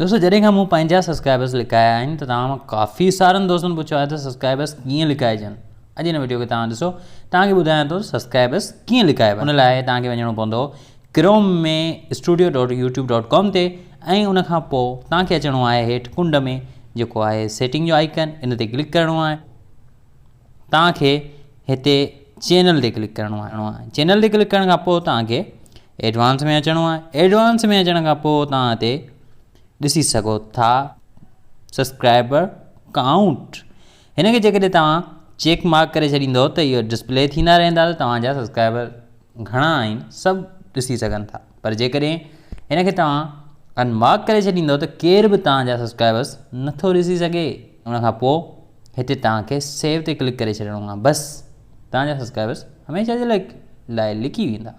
دوستو جڏهن کان مون پنهنجا سبسڪرائبرس لڪايا آهن ته توهان مان ڪافي سارن دوستن پڇيو آهي ته سبسڪرائبرس ڪيئن لڪائجن. اڄ هن وڊيو کي توهان ڏسو، توهان کي ٻڌايان ٿو سبسڪرائبرس ڪيئن لڪائبا. ان لاء توهان کي وڃڻو پوندو Chrome ۾ studio dot YouTube dot com تي ۽ ان کان پوء توهان کي اچڻو آهي هيٺ ڪنڊ ۾ جيڪو آهي سيٽنگ جو آئيڪن ان تي ڪلڪ ڪرڻو آهي. توهان کي هتي چينل تي ڪلڪ ڪرڻو آهي. چينل تي ڪلڪ ڪرڻ کان پوء توهان کي ايڊوانس ۾ اچڻو آهي. ايڊوانس ۾ اچڻ کان پوء توهان هتي ڏسي سگهو ٿا سبسڪرائبر ڪائونٽ. هن کي جيڪڏهن توهان چيڪ مارڪ ڪري ڇڏيندو ته اهو ڊسپلي ٿيندا رهندا ته توهان جا سبسڪرائبر گهڻا آهن سڀ ڏسي سگهن ٿا. پر جيڪڏهن هن کي توهان ان مارڪ ڪري ڇڏيندو ته ڪير به توهان جا سبسڪرائبرس نٿو ڏسي سگهي. ان کان پوء هتي توهان کي سيو تي ڪلڪ ڪري ڇڏڻو آهي بس توهان جا سبسڪرائبرس هميشه جي لاء لڪي ويندا.